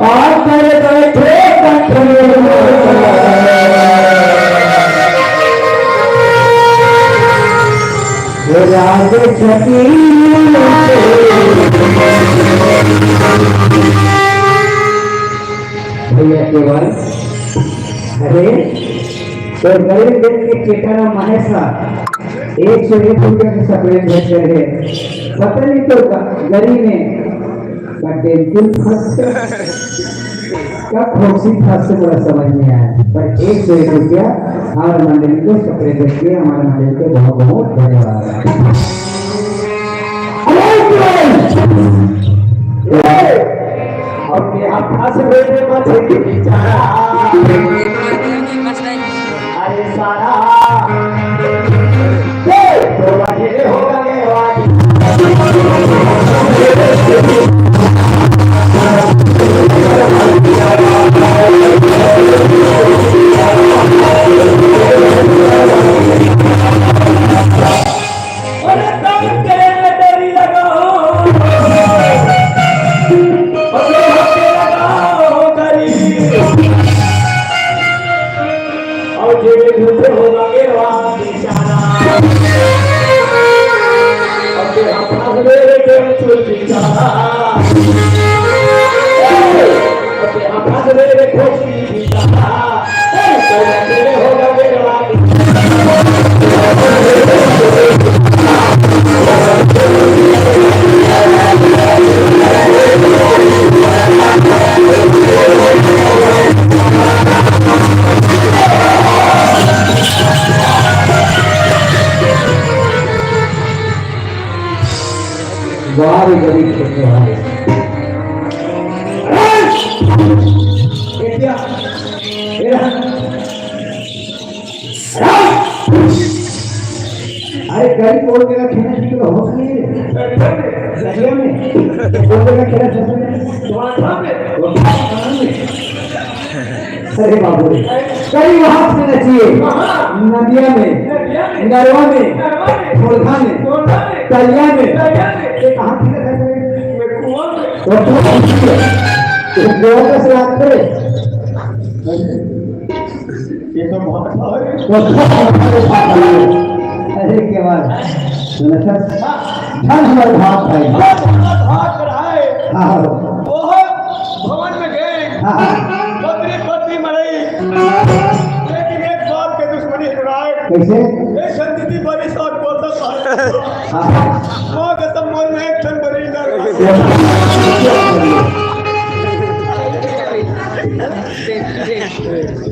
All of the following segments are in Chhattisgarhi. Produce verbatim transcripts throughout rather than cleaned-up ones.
और करे बैठे कंठ में राज छकी। भैया केवल, अरे, तो गरीब देख के चेटाराम महेश एक सौ एक रुपया के सपरेट भेज रहे। पता नहीं तो ग-, गरीब में का टेंशन फंस गया, का खोपसी फंस से बड़ा समझ में आया, पर एक सौ एक रुपया हमारे मंडली को सपरेट भेज के हमारे मंडली को बहुत बहुत धन्यवाद। अरे, अरे, अरे, अरे, अरे, अरे, अरे, अरे, अरे सारा, ए, तोरा के हो गए वाली। अरे काम करे में देरी लगाओ, अरे हफ्ते लगाओ गरीब। और जेबे झूठे होगा के वाला बेचारा। और के हम फंस गए रे के चुल बेचारा। और के हम फंस गए रे खोसी बेचारा। ए, तो तेरे होगा के वाला वाह रे गरीब खेलने वाले। ए क्या? ए रहा। अरे गरीब बोल के रखे ना, ठीक तो होश नहीं है। सही में। बोल के रखे ना, सही में। अरे बाबू रे, कई हाथ में नचिए, नदिया में, नरवा में, ठोरखा में, तरिया में, ये कहाँ थे? तो गोवा का सलाद थे। ये तो बहुत अच्छा है। अरे क्या बात। सुना था? धन हमारे भाग भाई। बहुत भाग रहा है। हाँ, हाँ। बहुत भवन में गए। हाँ, हाँ। पत्नी, पत्नी मरई। लेकिन एक बात के दुश्मनी सुनाए। कैसे? ये संतति बड़ी साथ बोलता था। हाँ, हाँ। माँ कसम मन में एक क्षण बड़ी ना।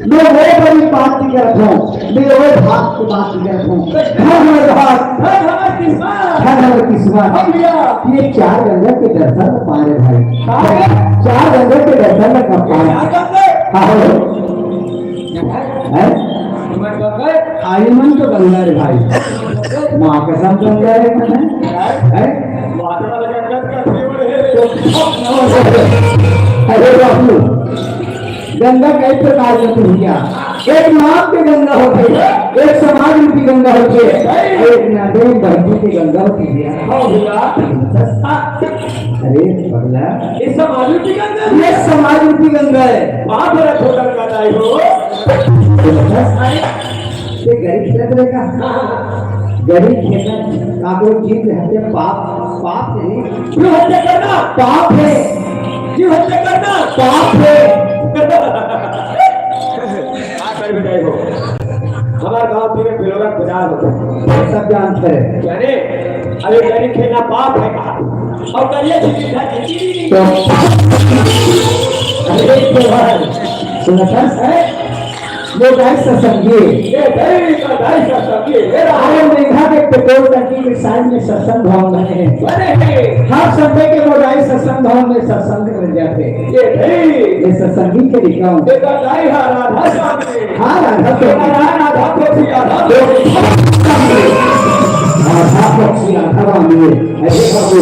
मैं वो बड़ी बात नहीं करता हूँ, मैं वो बात की बात नहीं करता हूँ। धन हमारे भाग, धन हमारे किस्मत, धन हमारे किस्मत। हाँ भैया। ये चार गंगा के दर्शन पाए भाई। हाँ। चार गंगा के दर्शन का पाए। चार गंगा? हाँ, हाँ। हैं? आयमन तो गंगा रे भाई, माँ कसम गंगा रे मन है, हैं? अरे बाबू, गंगा कई प्रकार के होथे भैया। एक नाम के गंगा होथे, एक समाज रूपी गंगा होथे, एक नदी बहती के गंगा होथे भैया। हाँ भैया। अरे पगला, ये समाज रूपी गंगा है। ये समाज रूपी गंगा है। बाप रे, छोटा गंगा नहीं हो। ये गरीब खेलत रहे का? गरीब खेलत का कोई जीव हत्या पाप, पाप नहीं। जीव हत्या करना पाप है। जीव हत्या करना पाप है। हाँ, कर भी नहीं हो। हमारे गांव में बिलोरक बाजार होता है। सब जानते हैं। जाने, अरे गरीब खेलना पाप है कहा? और करिए छिपी था, छिपी नहीं। तो, अरे, एक बार सुना था, है? वो गाय सत्संगी। ये भाई का गाय सत्संगी। ये रहा। अरे, मेघा के पेट्रोल टंकी के साइड में सत्संग भवन बने हैं। बने हैं। हर संडे के वो गाय सत्संग भवन में सत्संग कर जाते हैं। ये भाई। ये सत्संगी के लिखा हूँ। ये का गाय हा राधा स्वामी। हाँ, राधा स्वामी। राधा, राधा पक्षी, राधा। राधा पक्षी, राधा रानी। अरे बाबू,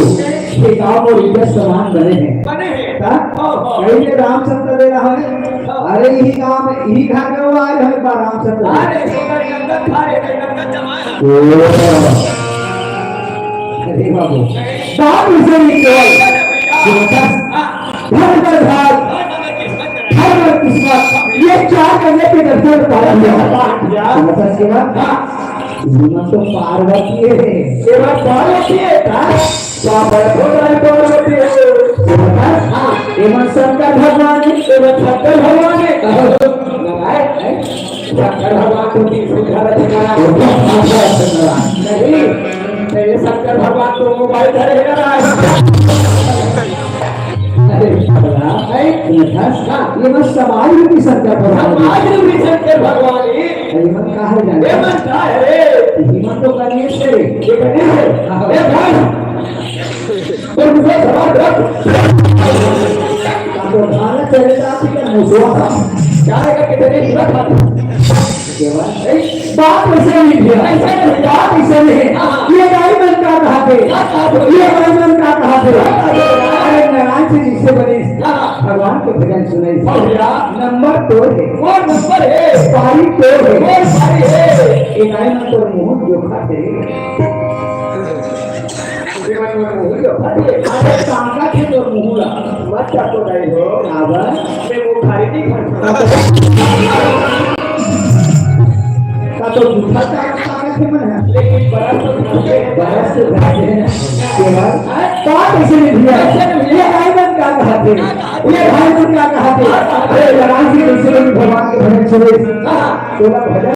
ये गाँव और इज्जत समान बने हैं। बने हैं। हाँ? हाँ, हाँ। कहीं के रामचंद्र दे रहा है। अरे, यही काम, यही घर में वो आए हैं, एक बार रामचंद्र। अरे, इधर गंगा खा रहे, इधर गंगा जमा है। ओ। अरे बाबू, बाप इसे नहीं केवल। धन पर भाग, चार कन्या के दर्शन पालन किया। पाठ किया। समझ गया? हाँ। ये मन तो पार्वती है। ये मन पार्वती है, हाँ। बाप रे, छोटा है पार्वती है। हाँ, ये मन शंकर भगवान है। ये मन शंकर भगवान है। कहो, नारायण है। शंकर भगवान तो तीन सुंदर रचना। नहीं, तो ये शंकर भगवान तो मोबाइल धरे है ना। अरे, भला, है? ये बस समाज रूपी शंकर भगवान। समाज रूपी शंकर भगवान ही। अरे, मन का है जाने? ये मन का है रे? ये मन तो गणेश है। ये गणेश है? हाँ। ये भाई। तो मुझे सवाल रख। तो भाला चलेगा आपकी का मुसवा। क्या है कि तेरे हिम्मत आती? केवल, ए, बात वैसे नहीं भैया। ऐसे नहीं। बात ऐसे नहीं। हाँ। ये दाई मन का कहा थे? हाँ, हाँ। ये दाई मन का कहा थे? हाँ, हाँ। अरे नारायण से जिससे बने, हाँ। भगवान को भजन सुने। हाँ, भैया। नंबर दो है। वो नंबर है। पारी दो है। वो पारी है। ये दाई मन तो मुंह जो खाते। अरे, ताकत है तोर मुंह ला। मत चाटो दाई हो। काबर? मैं वो खाई नहीं खाता। का तो जूठा ताकत, ताकत है मन है। लेकिन बरस तो खाते हैं। बरस तो खाते हैं। केवल बात ऐसे नहीं भैया। ये भाई मन का कहा थे? ये भाई मन का कहा थे? अरे, लड़ाई से कैसे लोग भगवान के भजन सुने? हाँ। तोला भजन